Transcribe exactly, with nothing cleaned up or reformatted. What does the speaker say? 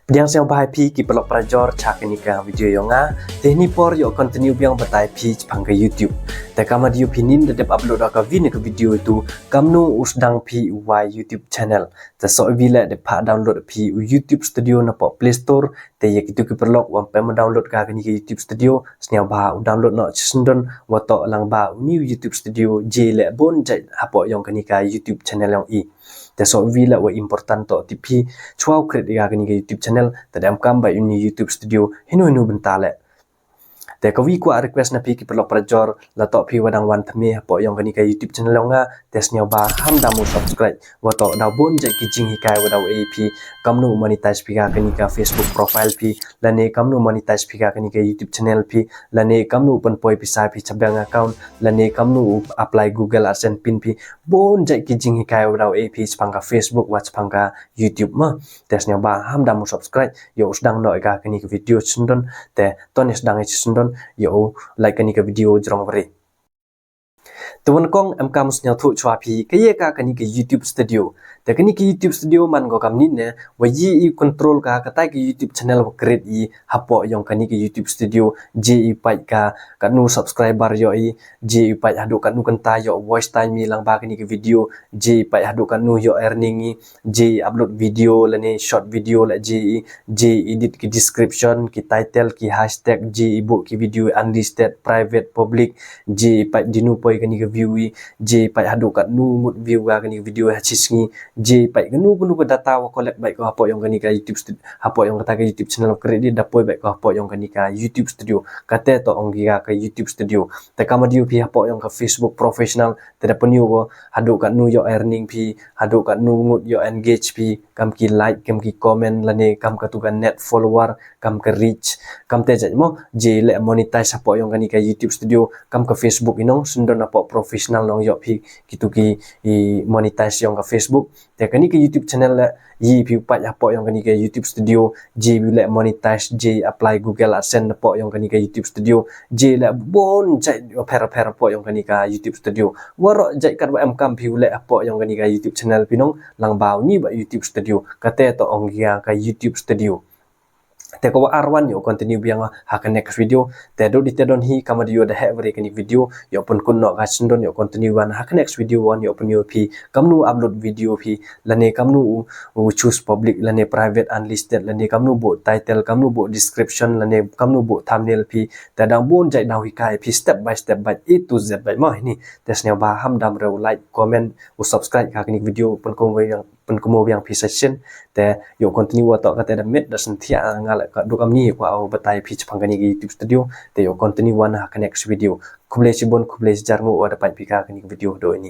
Pdiang sngewbha ïa phi ki paralok parajor sha kane ka video jong nga. Te hini por ïoh continue biang batai phi shaphang ka YouTube. Te kamwa dei phi nin da dep upload ka video, ka video itu kamnu u sdang phi u wai YouTube channel. Te sngewbha leh dep phah download phi u YouTube Studio napoh Play Store. Te ïa kito ki paralok wa ym pyndownload ka kane ka YouTube Studio, sngewbha u download noh shisyndon, wa toh lang ba u new YouTube Studio, je leh bun jait hapoh jong kane ka YouTube channel jong i. Te sngewbha leh wa important toh tip phi, shuwa u create ïa kane ka YouTube channel, te da em kam ba u new YouTube Studio hino hino bynta leh. Te kawi kwah request na phi ki paralok parajor, la toh phi wa dang wan thymme hapoh jong kane ka YouTube channel jong nga, te sngewbha ham da mu subscribe, wa toh da bun jait ki jinghikai wa da u ai phi, kamnu monetize phi ka kane ka Facebook profile phi, lane kamnu monetize phi ka kane ka YouTube channel phi, lane kamnu pynpoi pisa phi sha bank account, lane kamnu apply Google AdSense pin phi, bun jait ki jinghikai wa da u ai phi shaphang ka Facebook wa shaphang ka YouTube mo. Te sngewbha ham da mu subscribe, ïoh u sdang noh ïa ka kane ka video shisyndon, te to ngin sdang ïa shisyndon, ïoh u like kane ka video jrong bari. Te wa nyngkong em kam sngewthuh shuwa phi, kaei ka kane ka YouTube Studio. Te kane ka YouTube Studio man ko kamni ne, wa i i control ka katai ka YouTube channel wa create i hapoh jong kane ka YouTube Studio, je i peit ka katnu subscriber ïoh i, je i peit haduh katnu kynta ïoh watch time i lang ba kane ka video, je i peit haduh katnu ïoh earning i, je i upload video lane short video la je i, je i edit ki description, ki title, ki hashtag, je i buh ki video unlisted, private, public, je i peit dinu poi kane ka view i, je i peit haduh katnu ngut view ka kane ka video ha shi sngi, je i peit kano kano ka data wa collect beit ko hapoh jong kane ka YouTube Studio, hapoh jong kata ka YouTube channel create i da poi beit ko hapoh jong kane ka YouTube Studio. Kata toh ong ki ka YouTube Studio. Te kamwa dei phi hapoh jong ka Facebook professional, te da pyni ko haduh katnu ïoh earning phi, haduh katnu ngut ïoh engage phi, kam ki like, kam ki comment, lane kam katu ka net follower, kam ka reach, kam te jait mo, je leh monetize hapoh jong kane ka YouTube Studio, kam ka Facebook i nong, shisyndon hapoh professional nong ïoh phi kitu ki i monetize jong ka Facebook. Te kane ka YouTube channel leh, i phi peit hapoh jong kane ka YouTube Studio, je i leh monetize, je i apply Google AdSense hapoh jong kane ka YouTube Studio, je i leh bun jait pher pher hapoh jong kane ka YouTube Studio. Waroh jait katwa em kam phi u leh hapoh jong kane ka YouTube channel phi nong, lang ba u ni ba YouTube Studio. Kata toh ong ki ka YouTube Studio. Te ka wa ar wan ïoh continue biang ha ka next video. Te dei te don hi kamwa dei da heh bari kane ka video, ïoh pynkut noh ka shisyndon, ïoh continue wan ha ka next video wan ïoh pyni phi kamnu upload video phi, lane kamnu u, u choose public lane private unlisted, lane kamnu buh title, kamnu buh description, lane kamnu buh thumbnail phi. Te dang bun jait dang hikai phi step by step beit, A to Z beit mo hini. Te sngewbha ham da mu rei u like, comment, u subscribe ka kane ka video, pynkut biang, pynkut biang phi session. Te ïoh continue wa toh kata da miet da sngewthuh nga leh ka duk amni kwah u batai phi shaphang kane ka YouTube Studio. Te ïoh continue wan ha ka next video. Khublei shibun, khublei shihajar nguh wa da peit phi ka kane ka video haduh ini.